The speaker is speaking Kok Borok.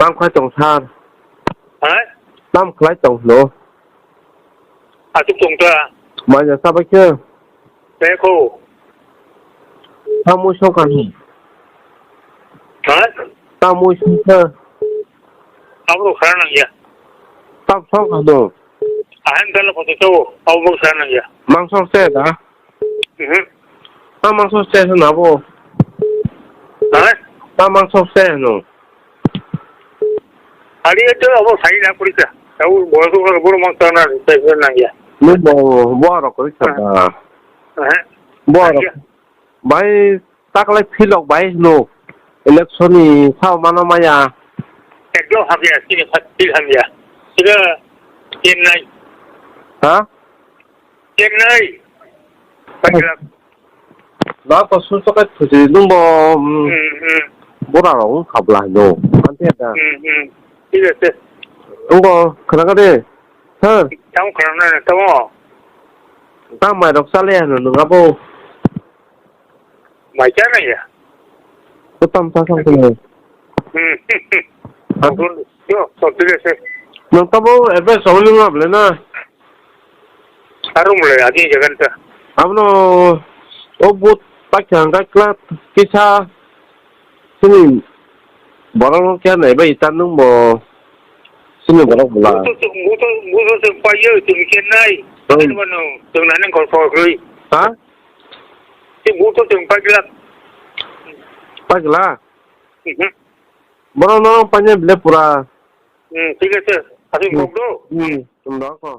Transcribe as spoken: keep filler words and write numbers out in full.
Tam khlai tong sir. Ha? Tam khlai tong hwno. Aswk tong ta? Mai ja sabai khe. Tei kho. Tam mui song kha hwn. Ha? Tam mui song kha. Abo khara nang ya. Tam song kha hwn. Ahan dala koto to, abo khara nang ya. Mangso se da? Mhm. Ta mangso se hwno abo. Ha? Ta mangso se hwno. Ari eto abo sai na kuri sa. Abo boro to boro mang ta na sai na ya. Ni bo, bo ro kuri sa da. Ha. Bo ro. Ya. Bai taklai philok bai hwno. Election ni sao mano maya. Ekdom hamya, sini phat phil hamya. Sini Chennai. Ha? Chennai. Paijak. Na to susu kai thusi nung bo, mm, hmm, hmm, bora rok wng kha bwla hino. Ante da. Hmm, hmm. Thik ase. Wng bo khana kha de. Ha? Tamo khana na tamo. Ta mai rok chale hino nung abo. Mai cha na ya. Ko tam ta sang ko. Hmm. Ha? Yo, so thik ase. Nung tamo advice awli ma bwle na. Aro mole adi jagan ta. Abono o but pakya hangka kla kisa sini borok no kya nai bai ta nung bo sini borok bwla. Buto, buto, buto se payo, tumi kya nai. Hmm. Ano bano, tumi nani kol kol kri. Ha? Si buto tumi pagla. Pagla? Mhm. Borok no panya bile pura. Hmm, thik ase. Aswk, hmm, kok do. Hmm, tum da ko.